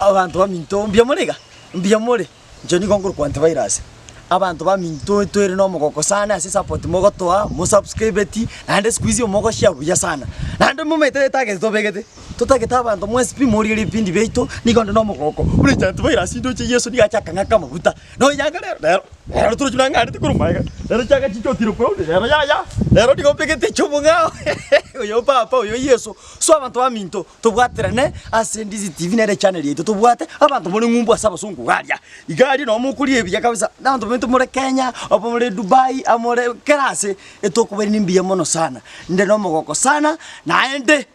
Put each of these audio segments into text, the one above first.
Abanto baminto mbuya more iga? Mbuya more? Inche nigo nkorokwa Antivirus. Abanto baminto toire na omogoko sana ase esapoti mogotoa, mosubscribeti, naende siku hizi omogoshare buya sana. Naende momanyete etarget tobegete, totagete abanto mwensi pi morigererie ebipindi biaito, nigo onde na omogoko. Buna inche Antivirus ndoche Yeso nigo acha akang'aka amaguta. Nonya rero, rero, rero torochi buna ng'arete korwa magega, rero chianga chinchotire korwa rero yaya, rero nigo mbegete echi'obong'ao oyo papa, oyo Yeso. So abanto baminto, Tobwaterane ase Ndizi TV nere echannel yaito tobwate abanto more ng'umbu ase abasongo iga aria. Iga aria nabo mokoria ebiya kabisa na abanto baminto more Kenya, abo more Dubai, amore kera ase etokobairania mbuya mono sana. Inde nomogoko sana naende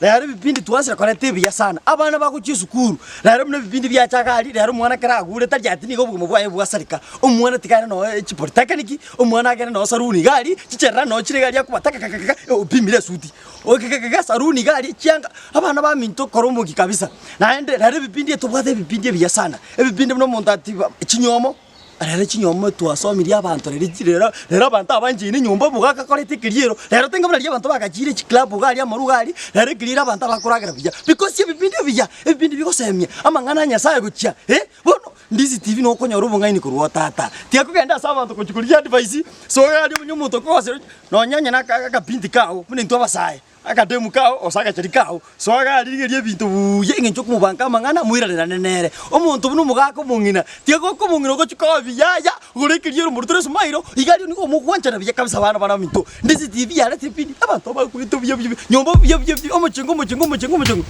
rero ebipindi twansire koreta ebiya sana. Abana bagochia esukuru rero buna ebipindi biacha iga aria rero omwana ekero agure tari ati nigo obogima bwaye bwasareka. Omwana tiga aende nonya chipolytechnic, omwana agende nonya saloon iga aria, chicherera nonya chire iga aria akobata kakakaka opimire esuti. Okegega saruni iga aria chianga, abana baminto kora omokia kabisa. Naende rero ebipindi etobwate ebipindi ebiya sana, ebipindi buna omonto ati ba chinyomo, rero chinyomo twasomirie abanto rero chi rero rero abanto abancheine nyomba omogaka akorete ekeriero, rero tenga buna riria abanto bagachire chiclub iga aria amarwa iga aria, rero ekeriero abanto abakoragera buya, because ebipindi ebiya, ebipindi bigosemia amang'ana a Nyasaye gochia eh, bono Ndizi TV nokonyora obong'aini korwa oo tata. Tiga kogenda ase abanto gochia korigia advice, soa aria onye omonto okogosera nonya onye na akabinti kao buna intwe abasae, akademu kao gose agachari kao, soa iga aria rigeria ebinto buya eng'encho okomobanka amang'ana moiranerane nere. Omonto buna omogaka omong'ina, tiga goka omong'ina ogochia koa yaya, gora ekeriero morutore esumairo, iga aria nigo omogwanchana buya kabisa abana bare baminto. Ndizi TV yareta ebindi, abanto bakwete buya buya buya, nyomba buya buya buya, omochengo omochengo omochengo omochengo.